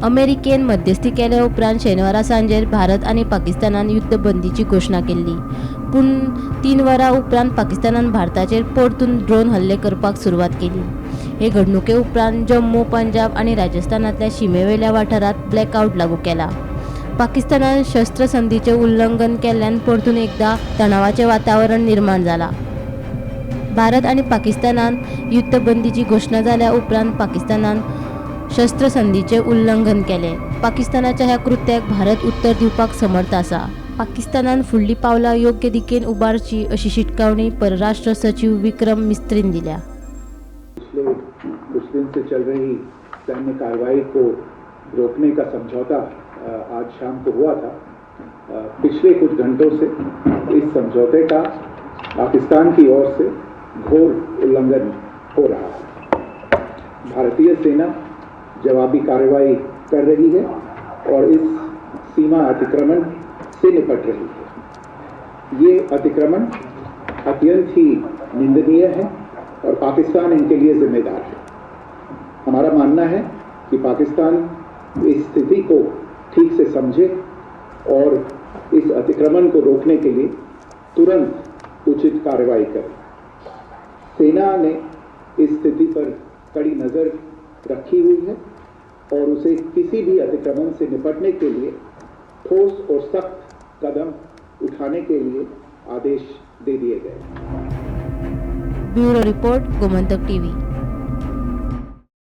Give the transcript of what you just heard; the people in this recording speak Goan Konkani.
अमेरिकेन मध्यस्थी केले उपरांत शेनवारा सांजेर भारत आनी पाकिस्तानान युद्धबंदीची घोशणा केल्ली. पूण 3 वरां उपरांत पाकिस्तानान भारताचेर परतून ड्रोन हल्ले करपाक सुरवात केली. हे घडणुके उपरांत जम्मू, पंजाब आनी राजस्थानांतल्या शिमेवेल्या वाठारांत ब्लॅकआवट लागू केला. पाकिस्तानान शस्त्रसंधीचें उल्लंघन केल्ल्यान परतून एकदा तणावाचें वातावरण निर्माण जालां. भारत आनी पाकिस्तानान युद्धबंदीची घोशणा जाल्या उपरांत पाकिस्तानान शस्त्रसंधीचें उल्लंघन केलें. पाकिस्तानाच्या ह्या कृत्याक भारत उत्तर दिवपाक समर्थ आसा. पाकिस्तानान फुडलीं पावलां योग्य दिकेन उबारची अशी शिटकावणी परराष्ट्र सचीव विक्रम मिस्त्रीन दिल्या. पिछले कुछ दिन से चल रही सैन्य कार्रवाई को रोकने का समझौता आज शाम को हुआ था. पिछले कुछ घंटों से इस समझौते का पाकिस्तान की ओर से घोर उल्लंघन हो रहा है. भारतीय सेना जवाबी कार्रवाई कर रही है और इस सीमा अतिक्रमण से निपट रही है. ये अतिक्रमण अत्यंत ही निंदनीय है और पाकिस्तान इनके लिए जिम्मेदार है. हमारा मानना है कि पाकिस्तान इस स्थिति को ठीक से समझे और इस अतिक्रमण को रोकने के लिए तुरंत उचित कार्रवाई करे. सेना ने इस स्थिति पर कड़ी नज़र रखी हुई है और उसे किसी भी अतिक्रमण से निपटने के लिए ठोस और सख्त कदम उठाने के लिए आदेश दे दिए गए. Bureau report, Gomantak TV.